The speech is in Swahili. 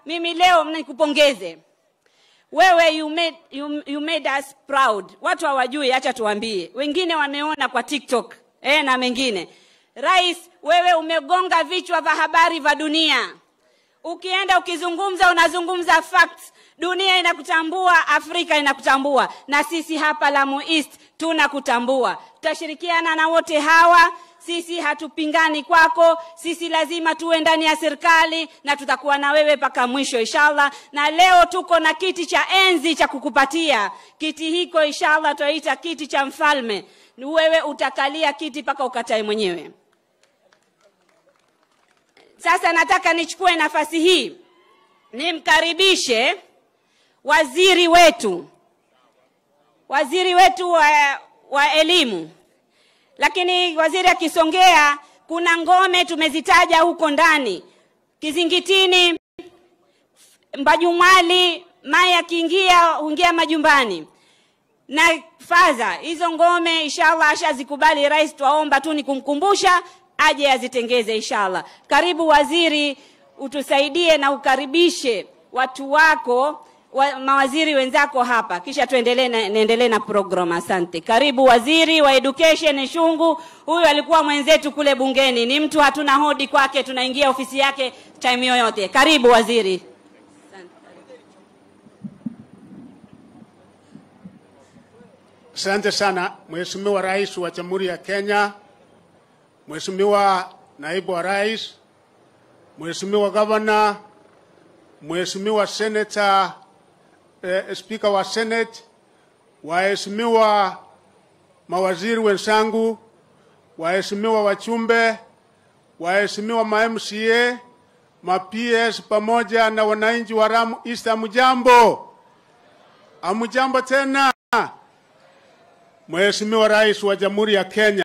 Mimi leo nikupongeze. Wewe you made us proud. Watu hawajui, acha tuambie. Wengine wameona kwa TikTok na mengine. Rais, wewe umegonga vichwa vya habari vya dunia. Ukienda ukizungumza unazungumza facts. Dunia inakutambua, Afrika inakutambua, na sisi hapa Lamu East tunakutambua. Tutashirikiana na wote hawa. Sisi hatupingani kwako, sisi lazima tuwe ndani ya serikali na tutakuwa na wewe mpaka mwisho inshallah. Na leo tuko na kiti cha enzi cha kukupatia. Kiti hiko inshallah tutaita kiti cha mfalme. Wewe utakalia kiti mpaka ukatae mwenyewe. Sasa nataka nichukue nafasi hii nimkaribishe waziri wetu. Waziri wetu wa elimu. Lakini waziri akisongea, kuna ngome tumezitaja huko ndani. Kizingitini, Mbajumali, mai akiingia huingia majumbani. Na Faza, hizo ngome inshallah ashazikubali rais, twaomba tu ni kumkumbusha aje azitengeze inshallah. Karibu waziri, utusaidie na ukaribishe watu wako, mawaziri wenzako hapa, kisha tuendelee na, niendelee na program. Asante. Karibu waziri wa education Shungu. Huyu alikuwa mwenzetu kule bungeni, ni mtu hatuna hodi kwake, tunaingia ofisi yake time yoyote. Karibu waziri. Asante sana Mheshimiwa Rais wa Jamhuri ya Kenya, Mheshimiwa Naibu wa Rais, Mheshimiwa Governor, Mheshimiwa Senator, Speaker wa Senate, waheshimiwa mawaziri wenzangu, waheshimiwa wachumbe, waheshimiwa ma MCA, ma PS pamoja na wananchi wa Lamu East, amujambo. Amujambo tena. Mheshimiwa Rais wa Jamhuri ya Kenya,